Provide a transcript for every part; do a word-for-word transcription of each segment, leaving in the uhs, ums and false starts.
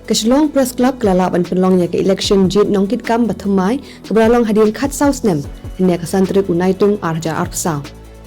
Ka Shillong Press Club ka la lah ban pynlong ïa ka election jied nongkitkam ba thymmai kaba la long hadien khatsaw snem, hynne ka san tarik u Naitung ar hajar arphew saw.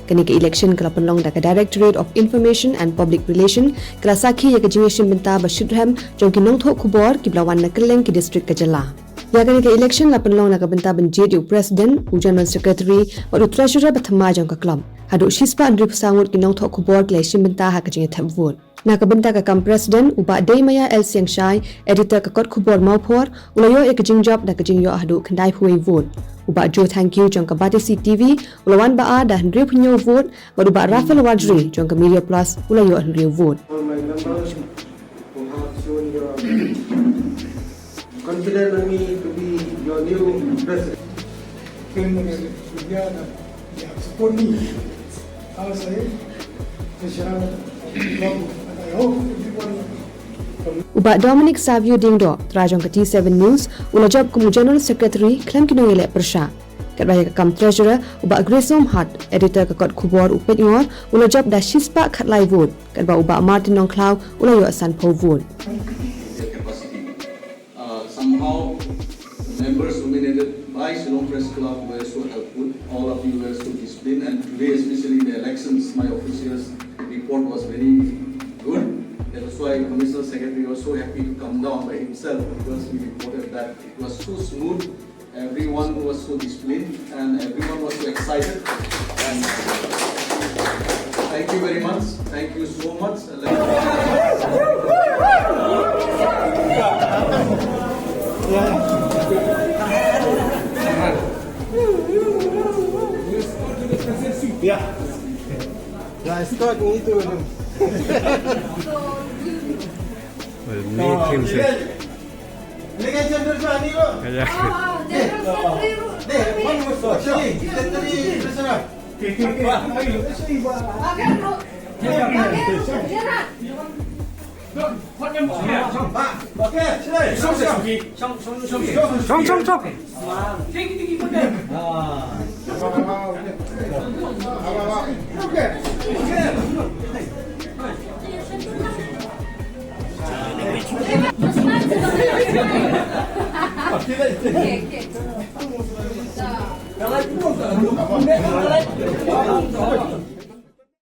Kane ka election ka la pynlong da ka Directorate of Information and Public Relation, ka la sakhi ïa ka jingïashim bynta ba shitrhem jong ki nongthoh khubor kiba la wan na kylleng ki district ka jylla. Ïa kane ka election la pynlong na ka bynta ban jied ïa u President, u General Secretary bad u Treasurer ba thymmai jong ka club. Haduh shispah hynriewphew saw ngut ki nongthoh khubor ki la ïashim bynta ha ka jingïathep vote. Na ka bynta ka kam President, u Bah Deimaia L Siangshai, Editor ka kot khubor Mawphor, u la ïoh ïa ka jingjop da ka jingïoh haduh khyndaiphew wei vote. U Bah Joe Thangkhiew jong ka Batesi T V u la wan ba ar da hynriewphew hynñiew vote, bad u Bah Raphael Warjri jong ka Media Plus u la ïoh hynriew vote. All my members who have shown your confidence in me to be your new president. Kyrmen ïa ka media da ïa support ni. As a treasurer of the club, and I hope everyone from U Bah Dominic Savio Diengdoh, trai jong ka T seven News, u la jop kum u General Secretary khlem ki nongïaleh pyrshah. Katba ïa ka kam Treasurer, u Bah Graysom Hart, Editor ka kot khubor u Peitngor, u la jop da shispah khatlai vote. Katba u Bah Martin Nongkhlaw u la ïoh sanphew vote. Their capacity. Uh, somehow, the members nominated by Shillong Press Club were so helpful. All of you were so disciplined, and today, especially in the elections, my officials' report was very good. That is why Commissioner Secretary was so happy to come down by himself because he reported that it was so smooth. Everyone was so disciplined and everyone was so excited. And thank you very much. Thank you so much. Yeah. Yeah, escort me to. Well, meet him, sir. Ni kan General Secretary ro. Ya. Deh, one more, sorry. Secretary, Treasurer. Ba, okay, sini. Song, song, song.